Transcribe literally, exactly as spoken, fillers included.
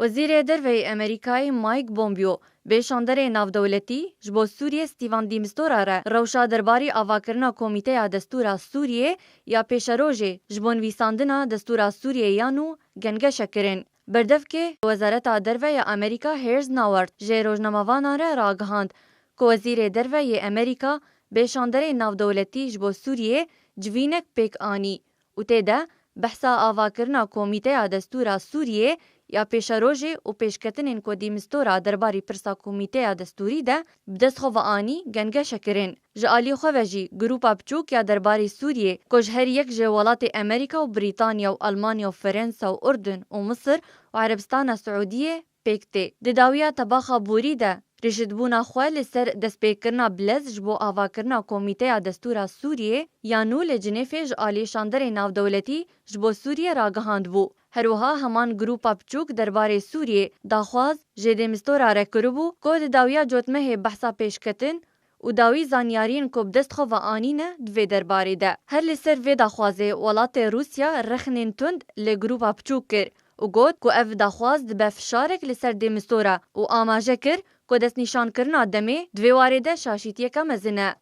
Wezîrê Derve yê Amerîkayê Mike Pompeo bê şanderê navdewletî ji bo Sûriyê Stephen de Mistura re rewşa derbarî avakirina Komîteya Destûra Sûriyê ya pêşerojê ji bo nivîsandina Destûra Sûriyê ya nû gengeşe kirin. Berdevkê Wezareta Derve ya Amerîka Heather Nauert ji rojnamevanan re ragihand ku Wezîrê Derve yê Amerîka bê şanderê navdewletî ji bo Sûriyê civînek pêk anî û tê de behsa avakirina Komîteya Destûra Sûriyê ya pêşerojê û pêşketinên ku de Mistura derbarî pirsa Komîteya Destûrî de bi dest xwe ve anî gengeşe kirin. Ji alî xwe ve jî grûpa biçûk ya derbarê Sûriyê ku ji her yek ji welatê Amerîka û Brîtanya û Almanya û Ferensa û Urdun û Misir û Erebistana Siûdiyê pêk tê. Di dawiya tebaxa borî de rêşidbûna xwe li ser destpêkirina bilez ji bo avakirina Komîteya Destûra Sûriyê ya nû li Cinêfê ji alî şanderê navdewletî ji bo Sûriyê ragihandbû. Her wiha heman grûpa biçûk derbarê Sûriyê daxwaz jê de Mistura re kiribû ku di dawiya cotmehê behsa pêşketin û dawî zanyariyên ku bi dest xwe ve anîne di vê derbarê de. Her li ser vê daxwazê welatê Rûsya rexnên tund li grûpa biçûk kir û got ku ev daxwaz dibe fişarek li ser de Mistura û amaje kir ku destnîşankirina demê di vê warê de şaşîtiyeke mezin e.